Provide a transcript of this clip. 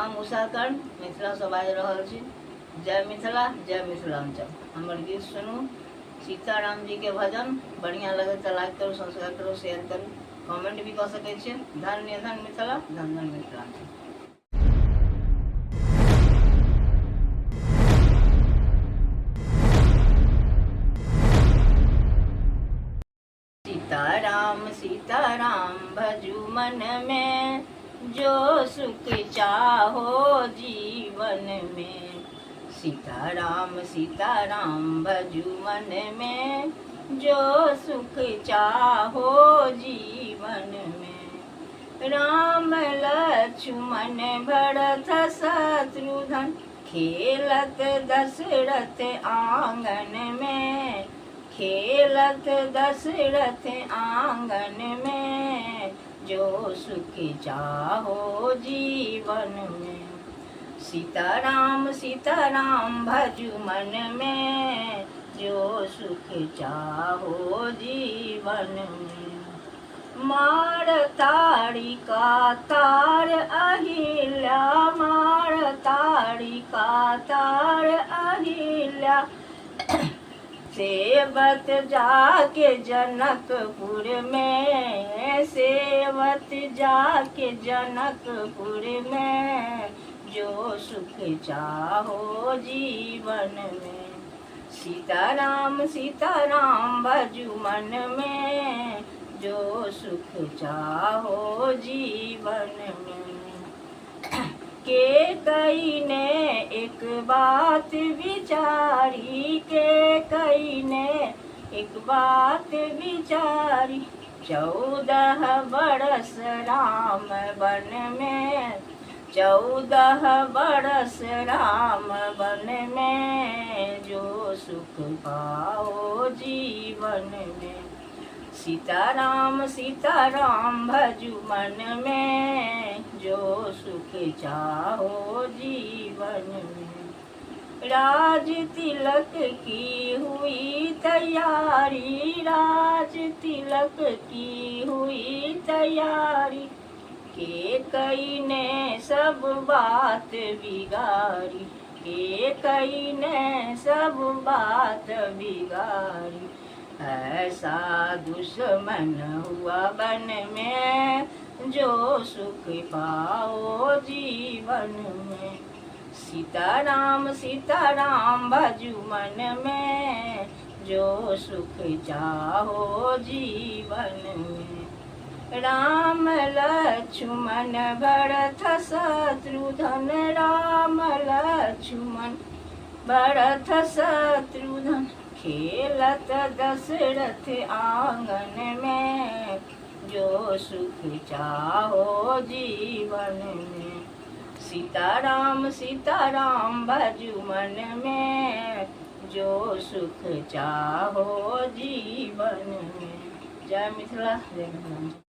हम उषा कर्ण मिथिलासँ बाजि रहल छी। जय मिथिला, जय मिथिलांचल। हमर गीत सुनू, सीताराम जी के भजन बढ़िया लगे तऽ लाइक करू, सब्सक्राइब करू, शेयर करू, कमेंट भी कऽ सकै छियै। धन्य धन मिथिला, धन धन मिथिलांचल। सीताराम सीताराम भजू मन में, जो सुख चाहो जीवन में। सीताराम सीताराम भजू मन में, जो सुख चाहो जीवन में। राम लक्ष्मण भरत शत्रुघ्न, खेलत दशरथ आंगन में। खेलत दशरथ आंगन में, जो सुख चाहो जीवन में। सीताराम सीताराम भजू मन में, जो सुख चाहो जीवन में। मार तारी का तार अहिल्या, मार तारी का तार अहिल्या। सेवत जाके जनकपुर में, सेवत जाके जनकपुर में, जो सुख चाहो जीवन में। सीताराम सीताराम भजू मन में, जो सुख चाहो जीवन में। के कई ने एक बात विचारी, के कई ने एक बात विचारी। 14 बरस राम वन में, 14 बरस राम वन में, जो सुख पाओ जीवन में। सीताराम सीताराम भजू मन में, जो सुख चाहो जीवन में। राज तिलक की हुई तैयारी, राज तिलक की हुई तैयारी। के कई ने सब बात बिगाड़ी, के कई ने सब बात बिगाड़ी। ऐसा दुश्मन हुआ बन में, जो सुख पाओ जीवन में। सीताराम सीताराम भजू मन में, जो सुख चाहो जीवन में। राम लक्ष्मण भरत शत्रुघ्न, राम लक्ष्मण भरत शत्रुघ्न। खेलत दशरथ आंगन में, जो सुख चाहो जीवन में। सीताराम सीताराम भजू मन में, जो सुख चाहो जीवन में। जय मिथिला, जय मिथिलांचल।